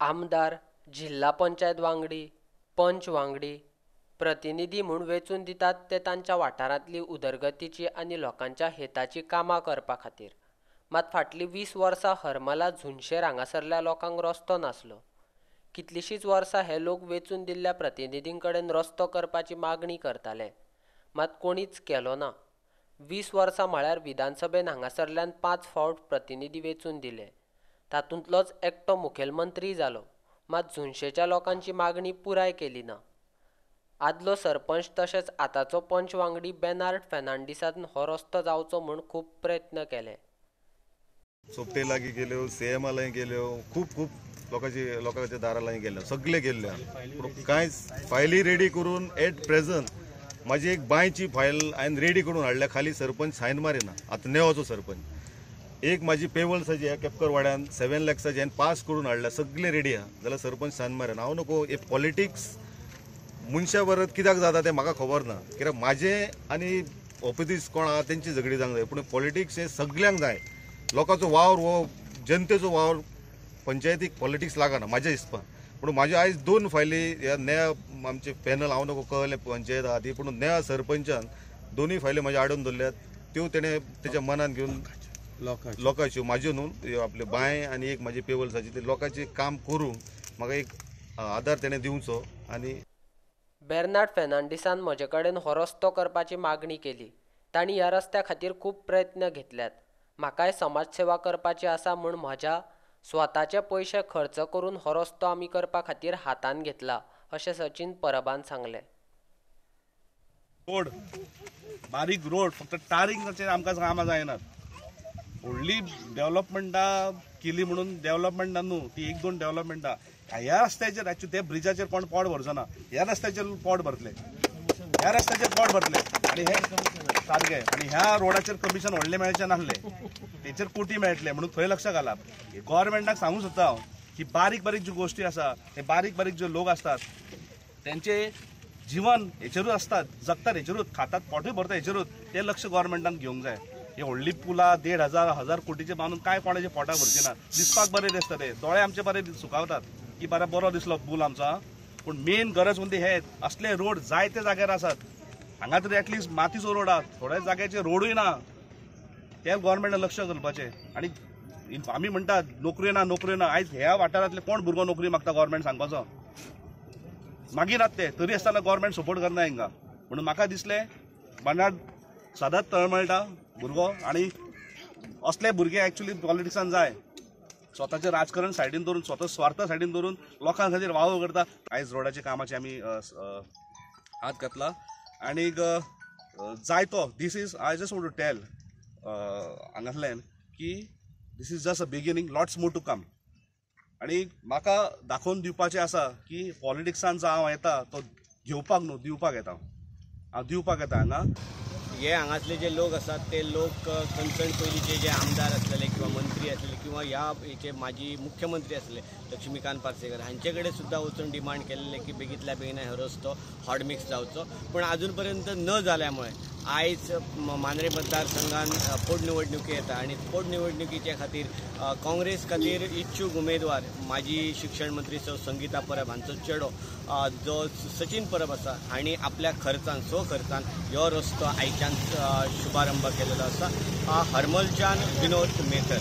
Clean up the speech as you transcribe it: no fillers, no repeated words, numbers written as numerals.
आमदार, जिल्हा पंचायत वांगडी, पंच वांगडी, प्रतिनिधी म्हूण वेंचून दितात ते तांच्या वाठारांतली उदरगतीची आनी लोकांच्या हेताची कामां करपा खातीर. मात फाटलीं 20 वर्सां हरमला झुनशेर हांगासरल्या लोकांक रस्तो नासलो. कितलींशींच वर्सां हे लोक वेंचून दिल्ल्या प्रतिनिधीं कडेन रस्तो करपाची मागणी करताले, मात कोणीच केलो ना. 20 वर्सां म्हळ्यार विधानसभेन हांगासरल्यान 5 फावट प्रतिनिधी वेंचून दिले, तातूंतलोच एकटो मुखेलमंत्री जालो, मात झुनशेच्या लोकांची मागणी पुराय केली ना. आदलो सरपंच तशेंच आतांचो पंच वांगडी बेनार्ड फेर्नांडीसान हो रस्तो जावचो म्हूण खूब प्रयत्न केले. सोपटे लागीं गेल्यो, सीएमा लागीं गेल्यो, खूब खूब लोकांच्या दारा लागीं गेल्यो, सगळे गेल्ले. पूण कांयच फायली रेडी करून एट प्रेझंट म्हाजी एक बांयची फायल हांवें रेडी करून हाडल्या, खाली सरपंच सायन मारिना. आतां नेवाचो सरपंच एक म्हाजी पेवल्साची ह्या केपकर वाड्यान 7 लॅक्साची हांवें पास करून हाडल्या, सगळे रेडी आहा, जाल्यार सरपंच सायन मारिना. हांव नको हे पॉलिटिक्स मनशा बरोबर कित्याक जाता तें म्हाका खबर ना, कित्याक म्हाजें आनी ऑपोजीट कोण आहा तेंची झगडी जावंक जाय, पूण पॉलिटिक्स हें सगल्यांक जाय. लोकांचो वावर हो जनतेचो वावर, पंचायतीक पॉलिटिक्स लागना म्हाज्या हिसपान. पूण म्हाज्यो आयज 2 फायली ह्या नया आमचे पॅनल हांव नको कळ्ळें पंचायत आहा ती, पूण नया सरपंचान 2 फायली म्हाज्यो हाडून दवरल्यात, त्यो तेणें तेच्या मनान घेवन लोकांच्यो म्हाज्यो न्हू आपल्यो बांय आनी एक म्हाजी पेवल्साची ते लोकांचें काम करूंक म्हाका एक आदार तेणें दिवचो. आनी बेर्नार्ड फेर्नांडीसान म्हजे कडेन हो रस्तो करपाची मागणी केली. तांणी ह्या रस्त्या खातीर खूब प्रयत्न घेतल्यात. म्हाकाय समाजसेवा करपाची आसा म्हूण म्हज्या स्वताचे पयशे खर्च करून हो रस्तो आमी करपा खातीर हातान घेतला, अशें सचिन परबान सांगलें. रोड बारीक रोड फक्त टारिंगाचेर आमकां कामां जायनात. व्हडली डेव्हलपमेंटां केली म्हणून डेव्हलपमेंटां न्हू, ती 1-2 डेव्हलपमेंटां ह्या रस्त्याचेर एक्चुअली त्या ब्रिजाचेर कोण पोट भरचो ना, ह्या रस्त्याचेर पोट भरतले, ह्या रस्त्याचेर पोट भरतले आनी हे सारकें. आनी ह्या रोडाचेर कमिशन व्हडलें मेळचें नासलें, तेचेर कोटी मेळटले म्हणून थंय लक्ष घालाप. गव्हर्मेंटाक सांगूं सोदता हांव की बारीक बारीक ज्यो गोश्टी आसा, ते बारीक बारीक ज्यो लोक आसतात तेंचे जिवन हेचेरूच आसतात, जगतात हेचेरूच, खातात पोटूय भरता हेचेरूच, ते लक्ष गव्हर्मेंटान घेवंक जाय. हे व्हडली पुलां 1,500 1000 कोटीचे बांदून कांय कोणाचे पोटां भरची ना. दिसपाक बरें दिसता, ते दोळे आमचे बरे सुखावतात की बरें बरो दिसलो पूल आमचो, पूण मेन गरज म्हणजे हे असले रोड जायते जाग्यार आसात. हांगा तरी एटलिस्ट मातीचो रोड आहा, थोड्या जाग्याचे रोडूय ना, ते गव्हर्मेंटान लक्ष घालपाचें. आनी आमी म्हणटात नोकऱ्यो ना नोकऱ्यो ना, आयज ह्या वाठारांतले कोण भुरगो नोकरी मागता गव्हर्मेंट सांगपाचो मागीर ते तरी आसतना गव्हर्मेंट सपोर्ट करना हिंगा. म्हणून म्हाका दिसलें बर्नार्ड सदांच तळमळटा भुरगो, आनी असले भुरगे एक्चुअली पॉलिटिक्सान जाय, स्वताचें राजकारण सायडीन दवरून, स्वता स्वार्थ सायडीन दवरून लोकां खातीर वावर करता. आयज रोडाच्या कामाचे आमी हात घातला आनी जायतो this is I just want to tell हांगासल्यान की this is just a beginning, lots more to come. आनी म्हाका दाखोवन दिवपाचें आसा की पॉलिटिक्सान जो हांव येता तो घेवपाक न्हू, दिवपाक येता, हांव दिवपाक येता हांगा. हे हांगासले जे लोक आसात ते लोक कन्सर्न पयलींचे जे आमदार आसलेले किंवा मंत्री आसलेले किंवा ह्या हेचे माजी मुख्यमंत्री आसले लक्ष्मीकांत पार्सेकर हांचे कडेन सुद्दां वचून डिमांड केल्ले की बेगींतल्या बेगीन हो रस्तो हॉटमिक्स जावचो, पूण अजून पर्यंत न जाल्यामुळे आयज मांद्रे मतदारसंघान पोटनिवडणुकी येता आनी पोटनिवडणुकीच्या खातीर काँग्रेस खातीर इच्छूक उमेदवार माजी शिक्षण मंत्री सौ संगीता परब हांचो चेडो जो सचिन परब आसा हांणी आपल्या खर्चान स्वखर्चान ह्यो रस्तो आयच्यान शुभारंभ केलेलो आसा. हरमलच्यान विनोद मेथर.